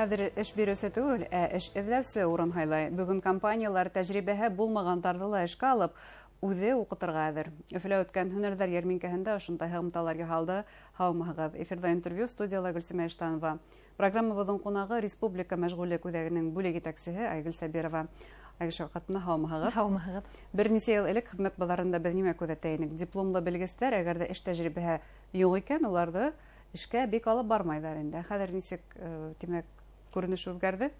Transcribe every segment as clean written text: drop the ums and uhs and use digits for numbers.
Хәҙер эш биреүсе түгел, ә эш эҙләүсе урын һайлай. Бөгөн компаниялар тәжрибәһе булмағандарҙы ла эшкә алып, үҙе уҡытырға әҙер. Өфөлә үткән һөнәрҙәр йәрминкәһендә ошондай һығымталар яһалды. Һаумыһығыҙ! Эфирҙа интервью, студияла Гөлсимә Иштанова. Программабыҙҙың ҡунағы Республика мәшғүллек үҙәгенең бүлек етәксеһе Айгөл Сабирова. Айгөл Шәүҡәтовна, һаумыһығыҙ! Һаумыһығыҙ! Бер нисә йыл элек хеҙмәт баҙарында беҙ нимә күҙәтә инек? Дипломлы белгестәр, әгәр ҙә эш тәжрибәһе юҡ икән, уларҙы эшкә бик алып бармайҙар инде. Хәҙер нисек, тимәк, күренеш үҙгәрҙе?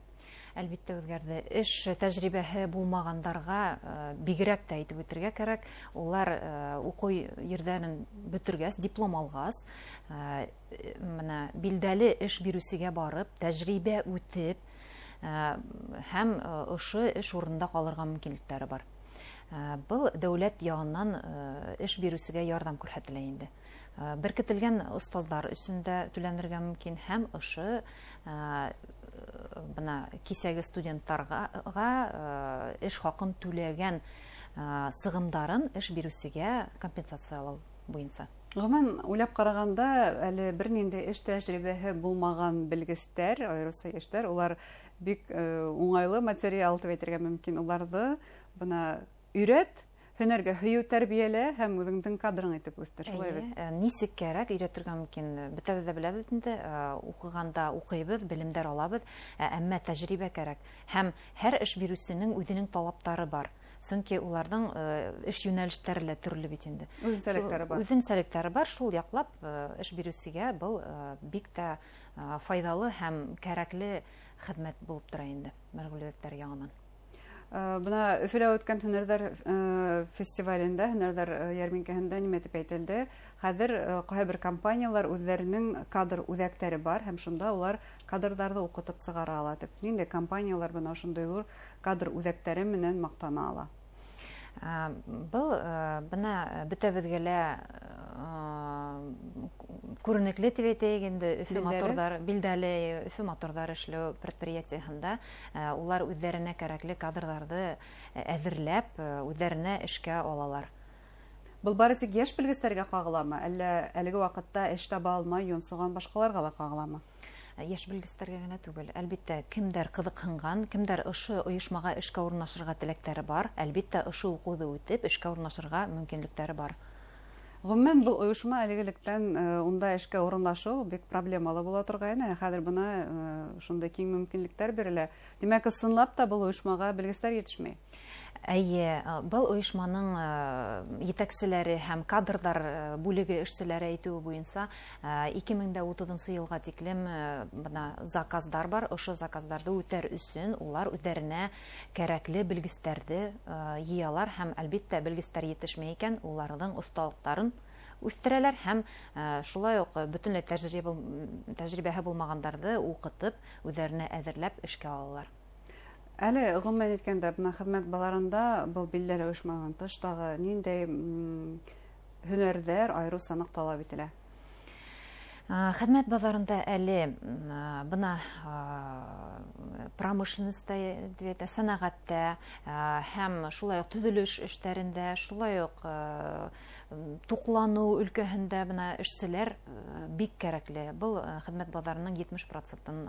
Әлбиттә, үҙгәрҙе. Эш тәжрибәһе булмағандарға бигерәк тә әйтеп үтергә кәрәк. Улар уҡыу ерҙәрен бөтөргәс, диплом алғас, бына билдәле эш биреүсегә барып, тәжрибә үтеп, һәм ошо эш урынында ҡалырға мөмкинлектәре бар. Был дәүләт яғынан эш биреүсегә ярҙам күрһәтелә инде. Беркетелгән остаздар өсөн дә түләнергә мөмкин, һәм ошо бына кисәге студенттарға эш хаҡын түләгән сығымдарын эш биреүсегә компенсациялау буйынса. Ғөмүмән, уйлап ҡарағанда, әле бер ниндәй эш тәжрибәһе булмаған белгестәр, айырыуса йәштәр, улар бик уңайлы материал тип әйтергә мөмкин. Уларҙы бына өйрәт, һөнәргә һөйөү тәрбиәлә һәм үҙеңдең кадрың итеп үҫтер, шулай бит? Эйе, нисек кәрәк өйрәтергә мөмкин. Бөтәбеҙ ҙә беләбеҙ инде, уҡығанда уҡыйбыҙ, белемдәр алабыҙ, әммә тәжрибә кәрәк. Һәм һәр эш биреүсенең үҙенең талаптары бар. Сөнки уларҙың эш йүнәлештәре лә төрлө бит инде. Үҙенсәлектәре бар. Үҙенсәлектәре бар. Шул яҡлап, эш биреүсегә был бик тә файҙалы һәм кәрәкле хеҙмәт булып тора инде мәшғүллектәр яғынан. Бына Өфөлә үткән һөнәрҙәр фестивалендә, һөнәрҙәр йәрминкәһендә нимә тип әйтелде? Хәҙер ҡайһы бер компаниялар үҙҙәренең кадр үҙәктәре бар һәм шунда улар кадрҙарҙы уҡытып сығара ала тип. Ниндәй компаниялар бына ошондай ҙур кадр үҙәктәре менән маҡтана ала? Был бына бөтәбеҙгә лә күренекле тип әйтәйек инде, Өфө Билдәле. моторҙар, билдәле Өфө моторҙар эшләү предприятиеһында, улар үҙҙәренә кәрәкле кадрҙарҙы әҙерләп, үҙҙәренә эшкә алалар. Был бары тик йәш белгестәргә ҡағыламы, әллә әлеге ваҡытта эш таба алмай йонсоған башҡаларға ла ҡағыламы? Йәш белгестәргә генә түгел. Әлбиттә, кемдәр ҡыҙыҡһынған, кемдәр ошо ойошмаға эшкә урынлашырға теләктәре бар, әлбиттә, ошо уҡыуҙы үтеп, эшкә урынлашырға мөмкинлектәре бар. Ғөмүмән, был ойошма элек-электән унда эшкә урынлашыу бик проблемалы була торғайны. Ә хәҙер бына шундай киң мөмкинлектәр бирелә. Тимәк, ысынлап та был ойошмаға белгестәр етешмәй. Эйе, был ойошманың етәкселәре һәм кадрҙар бүлеге эшселәре әйтеүе буйынса ике мең дә утыҙынсы йылға тиклем бына заказдар бар. Ошо заказдарҙы үтәр өсөн улар үҙҙәренә кәрәкле белгестәрҙе йыялар һәм, әлбиттә, белгестәр етешмәй икән, уларҙың оҫталыҡтарын үҫтерәләр һәм шулай уҡ бөтөнләй тәжрибәһе булмағандарҙы уҡытып, үҙҙәренә әҙерләп эшкә алалар. Әле ғөмүмән әйткәндә, бына хеҙмәт баҙарында был билдәле ойошманан тыш тағы ниндәй һөнәрҙәр айырыуса ныҡ талап ителә? Хеҙмәт баҙарында әле бына промышленностьта тип әйтә, сәнәғәттә һәм шулай уҡ төҙөлөш эштәрендә, шулай уҡ туҡланыу өлкәһендә бына эшселәр бик кәрәкле. Был хеҙмәт баҙарының етмеш процентын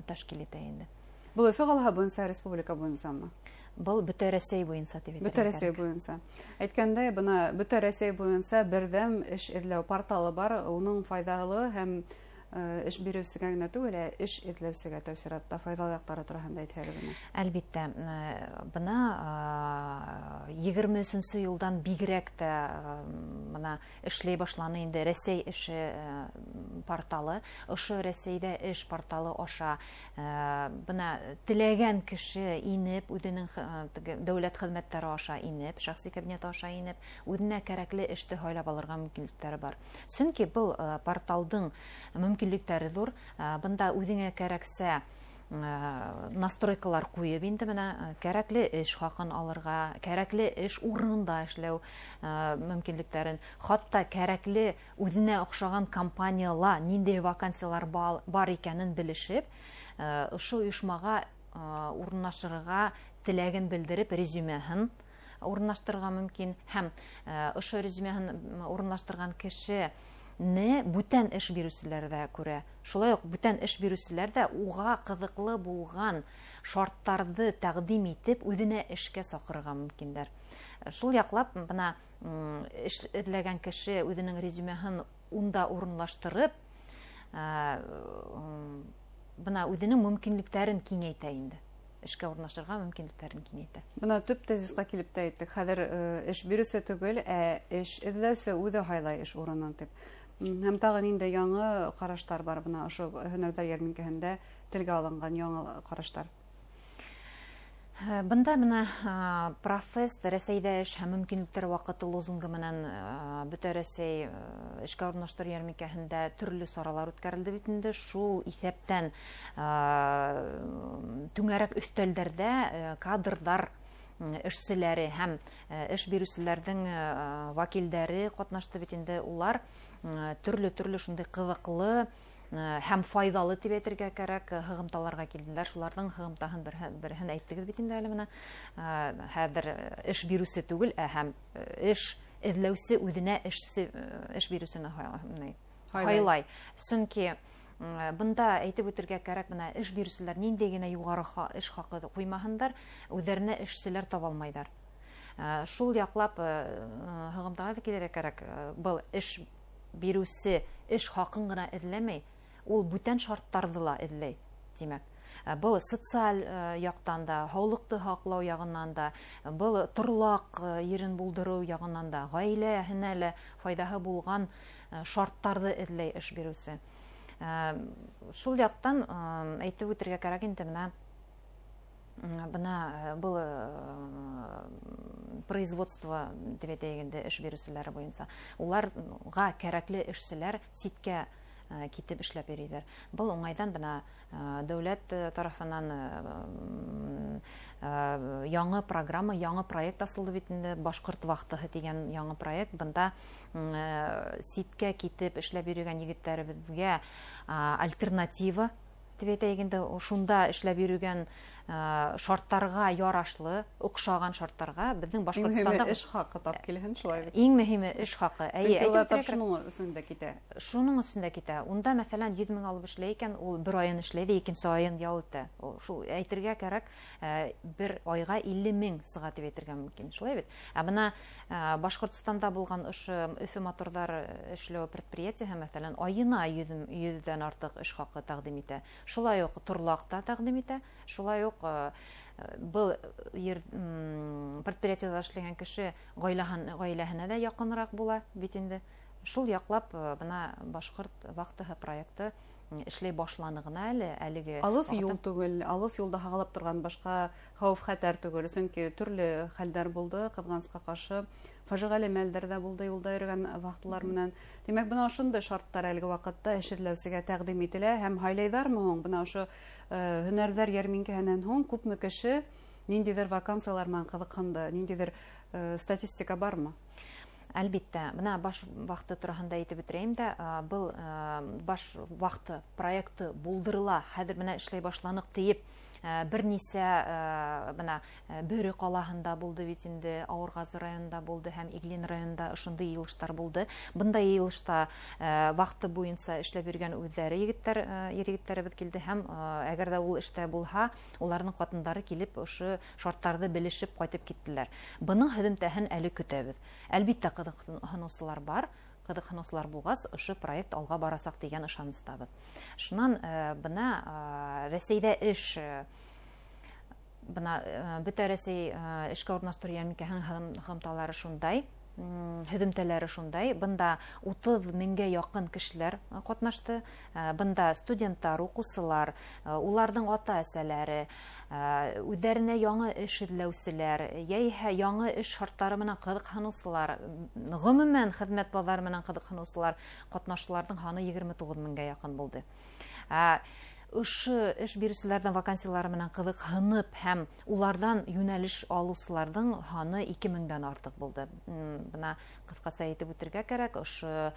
тәшкил итә инде. Был Өфө ҡалаһы буйынса, республика буйынсамы? Был бөтә Рәсәй буйынса тип әйтергә Бөтә Рәсәй кәрәк. буйынса. Әйткәндәй, бына бөтә Рәсәй буйынса берҙәм эш эҙләү порталы бар. Уның файҙалы һәм эш биреүсегә генә түгел, ә эш эҙләүсегә тәү сиратта файҙалы яҡтары тураһында әйтһәгеҙ ине. Әлбиттә, бына егерме өсөнсө йылдан бигерәк тә бына эшләй башланы инде Рәсәй эше порталы. Ошо Рәсәйҙә эш порталы аша бына теләгән кеше инеп, үҙенең теге дәүләт хеҙмәттәре аша инеп, шәхси кабинеты аша инеп, үҙенә кәрәкле эште һайлап алырға мөмкинлектәре бар. Сөнки был порталдың мөмкинлектәре ҙур. Бында үҙеңә кәрәксә настройкалар ҡуйып инде бына кәрәкле эш хаҡын алырға, кәрәкле эш урынында эшләү мөмкинлектәрен, хатта кәрәкле үҙенә оҡшаған компанияла ниндәй вакансиялар бар икәнен белешеп, ошо ойошмаға урынлашырға теләген белдереп резюмеһын урынлаштырырға мөмкин. Һәм ошо резюмеһын урынлаштырған кеше Не бүтән эш биреүселәр ҙә күрә. Шулай уҡ бүтән эш биреүселәр ҙә уға ҡыҙыҡлы булған шарттарҙы тәҡдим итеп, үҙенә эшкә саҡырырға мөмкиндәр. Шул яҡлап бына эш эҙләгән кеше үҙенең резюмеһын унда урынлаштырып, бына үҙенең мөмкинлектәрен киңәйтә инде. Эшкә урынлашырға мөмкинлектәрен киңәйтә. Бына төп тезисҡа килеп тә әйттек. Хәҙер эш биреүсе түгел, ә эш эҙләүсе үҙе һайлай эш урынын тип. Һәм тағы ниндәй яңы ҡараштар бар бына ошо һөнәрҙәр йәрминкәһендә телгә алынған яңы ҡараштар? Бында бына Профест Рәсәйҙә эш һәм мөмкинлектәр ваҡыты лозунгы менән бөтә Рәсәй эшкә урынлаштырыу йәрминкәһендә төрлө саралар үткәрелде бит инде. Шул иҫәптән түңәрәк өҫтәлдәрҙә кадрҙар эшселәре һәм эш биреүселәрҙең вәкилдәре ҡатнашты бит инде. Улар төрлө-төрлө шундай ҡыҙыҡлы һәм файҙалы тип әйтергә кәрәк һығымталарға килделәр. Шуларҙың һығымтаһын береһен әйттегеҙ бит инде әле бына. Хәҙер эш биреүсе түгел, ә һәм эш эҙләүсе үҙенә эш биреүсене һайлай. Сөнки бында әйтеп үтергә кәрәк, бына эш биреүселәр ниндәй генә юғары эш хаҡы ҡуймаһындар, үҙҙәренә эшселәр таба алмайҙар. Шул яҡлап һығымтаға ҙа килергә кәрәк. Был эш биреүсе эш хаҡын ғына эҙләмәй, ул бүтән шарттарҙы ла эҙләй, тимәк. Был социаль яҡтан да, һаулыҡты һаҡлау яғынан да, был торлаҡ ерен булдырыу яғынан да, ғаиләһенә лә файҙаһы булған шарттарҙы эҙләй эш биреүсе. Шул яҡтан әйтеп үтергә кәрәк инде, бына был производство тип әйтәйек инде, эш биреүселәре буйынса. Уларға кәрәкле эшселәр ситкә китеп эшләп йөрөйҙәр. Был уңайҙан бына дәүләт тарафынан яңы программа, яңы проект асылды бит инде, Башҡорт вахтаһы тигән яңы проект. Бында ситкә китеп эшләп йөрөгән егеттәребеҙгә альтернатива тип әйтәйек инде, шунда эшләп йөрөгән шарттарға ярашлы, оҡшаған шарттарға беҙҙең Башҡортостанда Иң мөһиме эш хаҡы тап килһен, шулай бит. Иң мөһиме эш хаҡы. Әйе, Сөнки улар әйтеп тап үтергә кәрәк. шуның өсөн дә китә. Шуның өсөн дә китә. Унда, мәҫәлән, 100 мең алып эшләй икән, ул бер айын эшләй ҙә, икенсе айын ял итә. Ул шул әйтергә кәрәк, бер айға 50 мең сыға тип әйтергә мөмкин, шулай бит. Ә бына Башҡортостанда булған ошо Өфө моторҙар эшләү предприятиеһы, мәҫәлән, айына йөҙҙән артыҡ эш хаҡы тәҡдим итә. Шулай уҡ торлаҡ та тәҡдим итә. Шулай уҡ был ер предприятиелә эшләгән кеше ғаиләһенә дә яҡыныраҡ була бит инде. Шул яҡлап бына Башҡорт вахтаһы проекты эшләй башланы ғына әле, әлеге Алыҫ ваҡытта. юл түгел, алыҫ юлда һағалап торған башҡа хәүеф-хәтәр түгел, сөнки төрлө хәлдәр булды, ҡыҙғанысҡа ҡаршы фажиғәле мәлдәр ҙә булды юлда йөрөгән вахталар менән. Тимәк, бына ошондай шарттар әлеге ваҡытта эш эҙләүсегә тәҡдим ителә һәм һайлайҙармы һуң? Бына ошо һөнәрҙәр йәрминкәһенән һуң күпме кеше ниндәйҙер вакансиялар менән ҡыҙыҡһынды, ниндәйҙер статистика бармы? Әлбиттә, бына баш вахты тураһында әйтеп бөтөрәйем дә, был баш вахты проекты булдырыла, хәҙер бына эшләй башланыҡ тиеп, бер нисә бына Бөрө ҡалаһында булды бит инде, Ауырғазы районында булды һәм Иглин районында ошондай йыйылыштар булды. Бындай йыйылышта вахты буйынса эшләп йөрөгән үҙҙәре ир егеттәребеҙ килде һәм әгәр ҙә ул эштә булһа, уларҙың ҡатындары килеп ошо шарттарҙы белешеп ҡайтып киттеләр. Бының һөҙөмтәһен әле көтәбеҙ. Әлбиттә, ҡыҙыҡһыныусылар бар. Ҡыҙыҡһыныусылар булғас, ошо проект алға барасаҡ тигән ышаныстабыҙ. Шунан бына Рәсәйҙә эш бына бөтә Рәсәй эшкә урынлаштырыу йәрминкәһенең һығымталары шундай, һөҙөмтәләре шундай. Бында утыҙ меңгә яҡын кешеләр ҡатнашты. Бында студенттар, уҡыусылар, уларҙың ата-әсәләре, үҙҙәренә яңы эш эҙләүселәр, йәиһә яңы эш шарттары менән ҡыҙыҡһыныусылар, ғөмүмән хеҙмәт баҙары менән ҡыҙыҡһыныусылар ҡатнашыусыларҙың һаны егерме туғыҙ меңгә яҡын булды. Ошо эш биреүселәрҙең вакансиялары менән ҡыҙыҡһынып һәм уларҙан йүнәлеш алыусыларҙың һаны 2000-дән артыҡ булды. Бына ҡыҫҡаса әйтеп үтергә кәрәк, ошо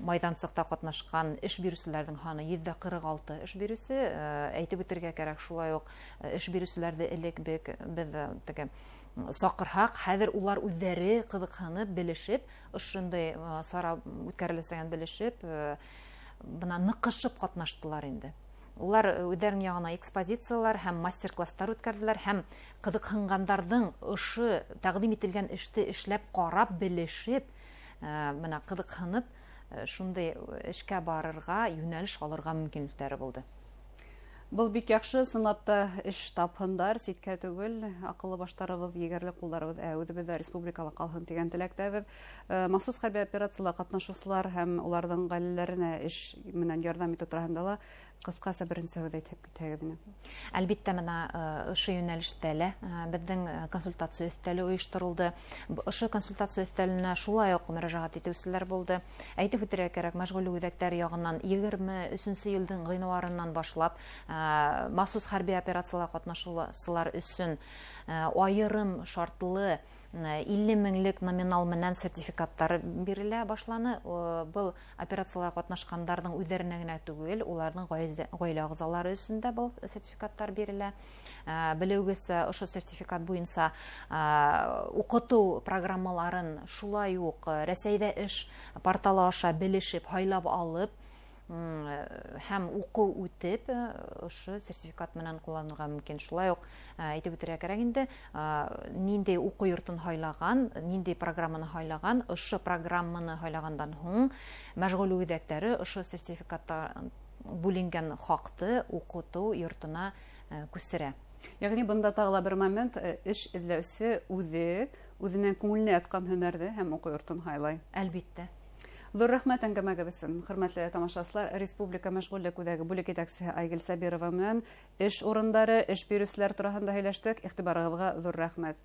майҙансыҡта ҡатнашҡан эш биреүселәрҙең һаны 146 эш биреүсе. Әйтеп үтергә кәрәк, шулай уҡ эш биреүселәрҙе элек беҙ теге саҡырһаҡ, хәҙер улар үҙҙәре ҡыҙыҡһынып, белешеп, ошондай сара үткәреләсәген белешеп, бына ныҡышып ҡатнаштылар инде. Улар үҙҙәренең яғына экспозициялар һәм мастер-класстар үткәрҙеләр һәм ҡыҙыҡһынғандарҙың ошо тәҡдим ителгән эште эшләп, ҡарап, белешеп, бына ҡыҙыҡһынып, шундай эшкә барырға, йүнәлеш алырға мөмкинлектәре булды. Был бик яҡшы, ысынлап та эш тапһындар, ситкә түгел, аҡыллы баштарыбыҙ, егәрле ҡулдарыбыҙ, үҙебеҙ ҙә республикала ҡалһын тигән теләктәбеҙ. Махсус хәрби операцияла ҡатнашыусылар һәм уларҙың ғаиләләренә эш менән ярҙам итеү тураһында ла ҡыҫҡаса беренсе һүҙ әйтеп китһәгеҙ ине. Әлбиттә, бына ошо йүнәлештә лә беҙҙең консультация өҫтәле ойошторолдо. Ошо консультация өҫтәленә шулай уҡ мөрәжәғәт итеүселәр булды. Әйтеп үтергә кәрәк, мәшғүллек үҙәктәре яғынан 23 йылдың ғинуарынан башлап махсус хәрби операцияла ҡатнашыусылар өсөн айырым шартлы 50 меңлек номинал менән сертификаттар бирелә башланы. Был операцияла ҡатнашҡандарҙың үҙҙәренә генә түгел, уларҙың ғаилә ағзалары өсөн дә был сертификаттар бирелә. Белеүегеҙсә, ошо сертификат буйынса уҡытыу программаларын шулай уҡ Рәсәйҙә эш порталы аша белешеп, һайлап алып һәм уҡыу үтеп, ошо сертификат менән ҡулланырға мөмкин. Шулай уҡ әйтеп үтергә кәрәк инде, ниндәй уҡыу йортон һайлаған, ниндәй программаны һайлаған, ошо программаны һайлағандан һуң мәшғүллек үҙәктәре ошо сертификатта бүленгән хаҡты уҡытыу йортона күсерә. Йәғни бында тағы ла бер момент, эш эҙләүсе үҙе үҙенең күңеленә ятҡан һөнәрҙе һәм уҡыу йортон һайлай. Әлбиттә. Ҙур рәхмәт әңгәмәгеҙ өсөн. Хөрмәтле тамашасылар, Республика мәшғүллек үҙәге бүлек етәксеһе Айгөл Сабирова менән эш урындары, эш биреүселәр тураһында һөйләштек. Иғтибарығыҙға ҙур рәхмәт.